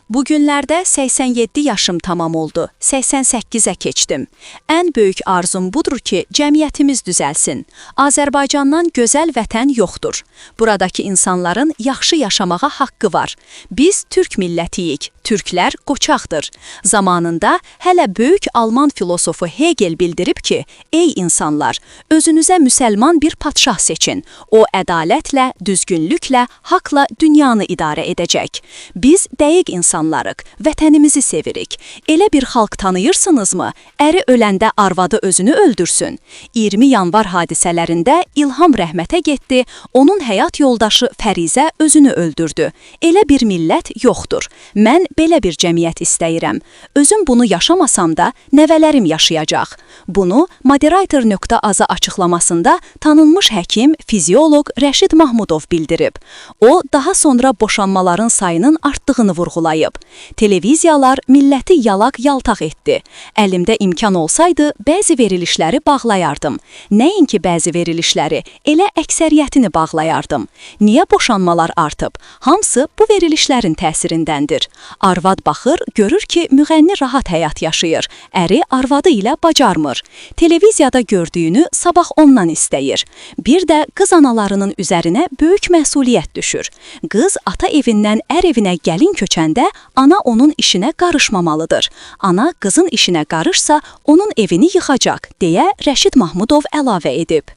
Bu günlərdə 87 yaşım tamam oldu. 88-ə keçdim. Ən böyük arzum budur ki, cəmiyyətimiz düzəlsin. Azərbaycandan gözəl vətən yoxdur. Buradakı insanların yaxşı yaşamağa haqqı var. Biz türk millətiyik. Türklər qoçaqdır. Zamanında hələ böyük alman filosofu Hegel bildirib ki, ey insanlar, özünüzə müsəlman bir padşah seçin. O ədalətlə, düzgünlüklə, haqla dünyanı idarə edəcək. Biz dəqiq insanlarıq, vətənimizi sevirik. Elə bir xalq tanıyırsınızmı? Əri öləndə arvadı özünü öldürsün. 20 yanvar hadisələrində İlham rəhmətə getdi, onun həyat yoldaşı Fərizə özünü öldürdü. Elə bir millət yoxdur. Mən belə bir cəmiyyət istəyirəm. Özüm bunu yaşamasam da nəvələrim yaşayacaq. Bunu moderator.az açıqlamasında tanınmış həkim, fizioloq Rəşid Mahmudov bildirib. O, daha sonra boşanmaların sayının artdığını vurğulayıb. Televiziyalar milləti yalaq yaltaq etdi. Əlimdə imkan olsaydı, bəzi verilişləri bağlayardım. Nəinki bəzi verilişləri, elə əksəriyyətini bağlayardım. Niyə boşanmalar artıb? Hamısı bu verilişlərin təsirindəndir. Arvad baxır, görür ki, müğənni rahat həyat yaşayır. Əri arvadı ilə bacarmır. Televiziyada gördüyünü sabah ondan istəyir. Bir də qız analarının üzərinə böyük məsuliyyət düşür. Qız ata evindən ər evinə gəlin köçəndə ana onun işinə qarışmamalıdır. Ana qızın işinə qarışsa, onun evini yıxacaq, deyə Rəşid Mahmudov əlavə edib.